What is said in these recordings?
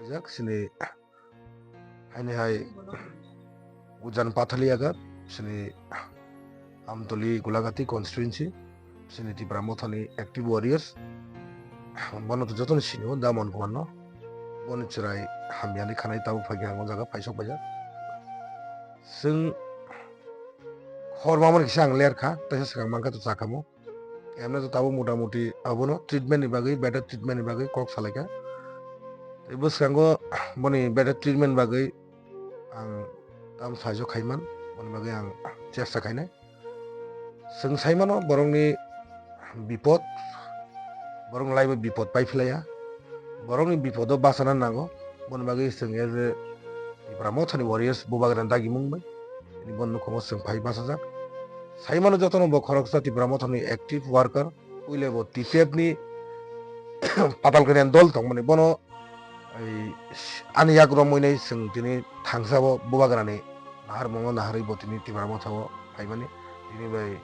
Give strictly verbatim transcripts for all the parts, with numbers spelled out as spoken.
Jak sini haini hai Ujan Pathaliagar sini Amtoli Gulagati constituency sini Tipra Mothani active warriors. Bono to jotono sinio da Mon Kumar no. Boni chwrai hamyani khanai tabuk phai ang o jaga phaisok paijak. Chwng khor mamani kisa ang ler kha, taisa swkang mankha to chakamo. Emne to tabuk mota moti abono treatment ni bagwi, better treatment ni bagwi kok salaikha. Tei bwskango boni better treatment bagwi ang tam saijo khaiman, boni bagwi ang chesta khainai. Chwng saimano borokni bipod, borokni laibo bipod pai phlaiya. Borokni bipodo bachana nango, boni bagwi chwng as a Tipra Mothani warriors bubagrani dagimung bai tini boni nukhumo chwng phai bachajak. Saimano jotono bo khoroksa Tipra Mothani active worker, puila bo T P F ni Patal Kalyan dol tongmani bono ani yak romwi nai chwng tini thangsa bo bubagrani naharmung naharwi bo tini Tipra Mothao phaimani tini bai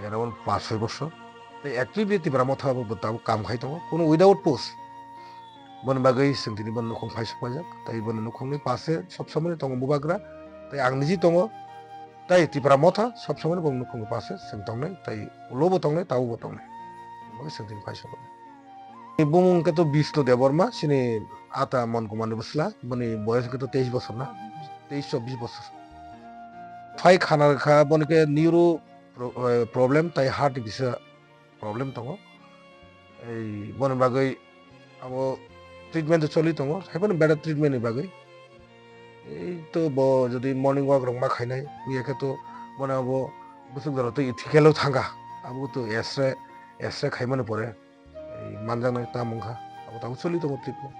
around pash soi bosor. Tei actively Tipra Motha bo tabuk kam khai tongo, kuno without post. Boni bagwi chwng tini bono nukhung phaisok paijak, tei boni nukhungni pase sob somoni tongo bubagra, tei ang niji tongo, tei Tipra Motha sob somoni boni nukhungni pase chwng tongnai, tei ulo bo tongnai, tabuk bo tongnai. Boni bagwi chwng tini phaisok paijak. Bumung khe to Bishnu Debbarma, chini ata Mon Kumar ni bwsla, boni boyos khe to teis bosor na, teis chobbish bosor. Phai khana kha boni khe neuro pro-, eh, problem tai heart ni bisa problem tongo. Ei boni bagwi abo treatment choli tongo, haiphano better treatment ni bagwi. Ei to bo jodi morning walk rok ma khainai, wngya khe to bono abo bwswk jora twi thikelo thangkha, abo to X-ray, X-ray khaimani pore ei manjaknai ta mungkha, abo tabuk choli tongo treatment.